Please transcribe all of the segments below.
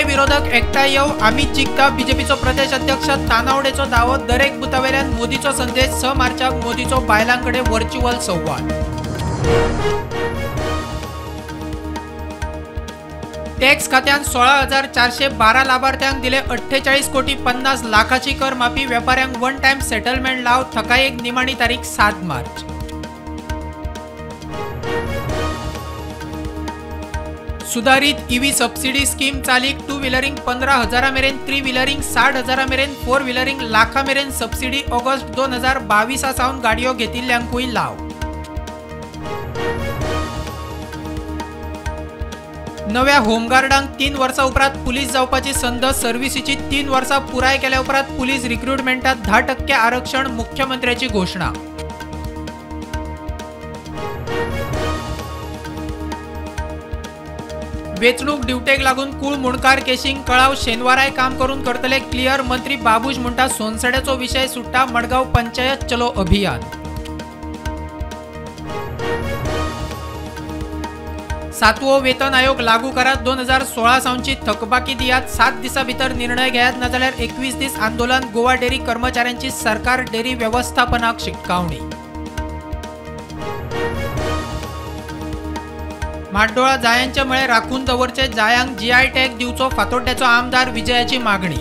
विरोधक एकठांय येव आमीच जिखता बीजेपीचो प्रदेश अध्यक्ष तानावडेचो दावो. दरेक बुथावेल्यान मोदीचो संदेश. 6 मार्चाक मोदीचो बायलां कडेन व्हर्च्युअल संवाद. टॅक्स खात्यान 16,412 लाभार्थ्यांक दिले 48 कोटी 50 लाखाची कर माफी. वेपाऱ्यांक वन टायम सेटलमेंट लाव. थकायेक निमाणी तारीख 7 मार्च. सुधारित ईव्ही सबसिडी स्कीम चालीक. टू व्हिलरिंग 15,000 मेरेन, थ्री व्हिलरिंग 60,000 मेरेन, फोर व्हिलरिंग लाखा मेरेन सबसिडी. ऑगस्ट 2022 सावन गाडयो घेतिल्ल्यांकूय लाव. नव्या होमगार्डांक 3 वर्सां उपरांत पुलीस जावपाची संद. सर्व्हिसीची 3 वर्सां पुराय केल्या उपरांत पुलीस रिक्रुटमेंटात 10% आरक्षण. मुख्यमंत्र्याची घोशणा. वेंचणूक ड्युटेक लागून कूळ मुणकार केशींक कळाव. शेनवाराय काम करून करतले क्लियर. मंत्री बाबूश म्हणटा सोनसड्याचो विशय सुट्टा. मडगांव पंचायत चलो अभियान. 7वो वेतन आयोग लागू करात. 2016 सावनची थकबाकी दियात. 7 दिसां भितर निर्णय घेयात, नाजाल्यार 21 दीस आंदोलन. गोवा डेअरी कर्मचाऱ्यांची सरकार डेअरी व्यवस्थापनाक शिटकावणी. म्हाड्डोळा जायांचे मळे राखून दवरचे, जायांक जीआय टॅग दिवचो. फातोड्ड्याचो आमदार विजयाची मागणी.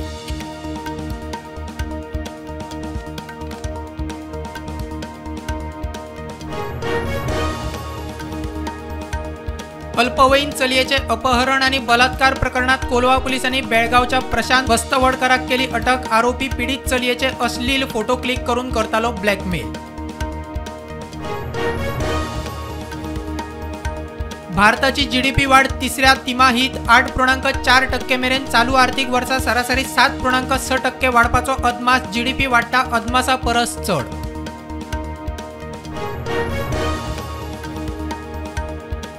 अल्पवयीन चलयेचे अपहरण आणि बलात्कार प्रकरणात कोलवा पोलिसांनी बेळगावच्या प्रशांत बस्तवडकराक केली अटक. आरोपी पीडित चलयेचे अश्लील फोटो क्लिक करून करतालो ब्लॅकमेल. भारताची जीडीपी वाढ तिसऱ्या तिमाहीत 8.4% मेरेन. चालू आर्थिक वर्सा सरासरी 7.6% वाडपाचो अदमास. जीडीपी वाडटा अदमासा परस चड.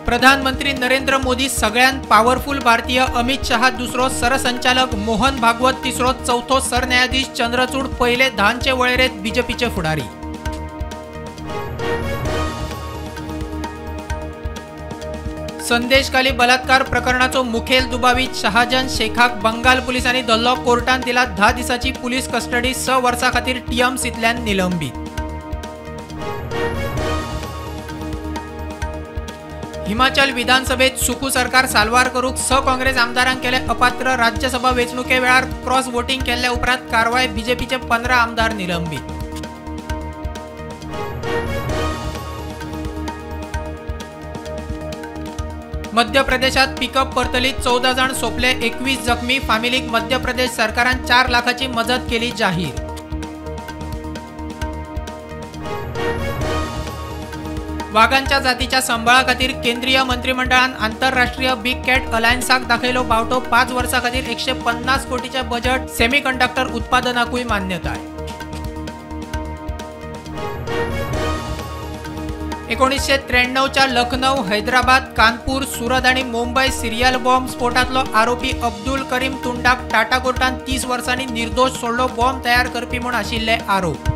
प्रधानमंत्री नरेंद्र मोदी सगळ्यांत पावरफुल भारतीय. अमित शहा दुसरो, सरसंचालक मोहन भागवत तिसरो, चौथो सरन्यायाधीश चंद्रचूड पहिले 10चे वळेरेंत बीजेपीचे फुडारी. संदेशखाली बलात्कार प्रकरणाचो मुखेल दुबावीत शहाजन शेखाक बंगाल पुलिसांनी धरलो. कोर्टान दिला 10 दिसांची पुलीस कस्टडी. 6 वर्सां खातीर टीएमसींतल्यान निलंबीत. हिमाचल विधानसभेत सुखू सरकार साल्वार करूंक 6 काँग्रेस आमदारांक केले अपात्र. राज्यसभा वेंचणुके वेळार क्रॉस वोटिंग केल्ल्या उपरांत कारवाय. बीजेपीचे 15 आमदार निलंबीत. मध्य प्रदेशात पिकअप परतली 14 जाण सोंपले, 21 जखमी. फामिलीक मध्य प्रदेश सरकारान 4 लाखाची मजत केली जाहीर. वागांच्या जातीच्या सांबाळा खातीर केंद्रीय मंत्रिमंडळान आंतरराष्ट्रीय बिग कॅट अलायन्साक दाखयलो बावटो. 5 वर्सां खातीर 150 कोटीचे बजेट. सेमीकंडक्टर उत्पादनाकूय मान्यताय. 1993च्या लखनौ, हैदराबाद, कानपूर, सुरत आणि मुंबई सिरियल बॉम्ब स्फोटांतलो आरोपी अब्दुल करीम तुंडाक टाटा कोर्टान 30 वर्सांनी निर्दोष सोडलो. बॉम्ब तयार करपी म्हूण आशिल्ले आरोप.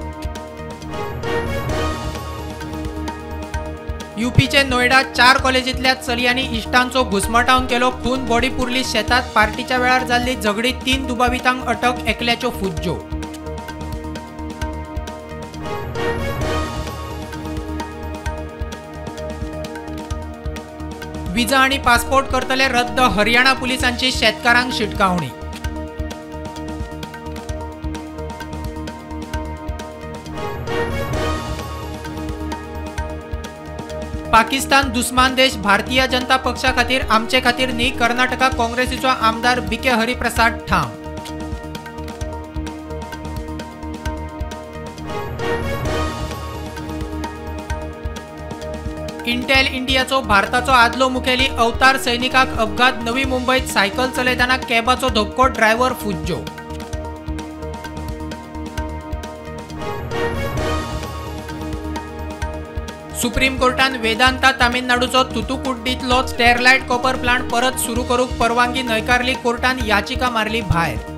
यूपीचे नोएडा 4 कॉलेजींतल्या चलयांनी इश्टांचो घुस्मटावन केलो खून. बॉडी पुरली शेतात. पार्टीच्या वेळार जाल्ली झगडी. 3 दुबावितांक अटक, एकल्याच्यो फुज्ज्यो. विजा आणि पासपोर्ट करतले रद्द. हरियाणा पुलिसांची शेतकारांक शिटकावणी. पाकिस्तान दुस्मान देश भारतीय जनता पक्षा खातीर आमचे खातीर न्ही. कर्नाटका काँग्रेसीचो आमदार बीके हरिप्रसाद ठाम. इंटेल इंडियाचो भारताचो आदलो मुखेली अवतार सैनिकाक अपघात. नवी मुंबईत सायकल चलयतना कॅबाचो धपको, ड्रायव्हर फुज्जो. सुप्रीम कोर्टान वेदांता तामिळनाडूचो थुतुकुड्डींतलो स्टेरलायट कॉपर प्लांट परत सुरू करूंक परवानगी न्हयकारली. कोर्टान याचिका मारली भायर.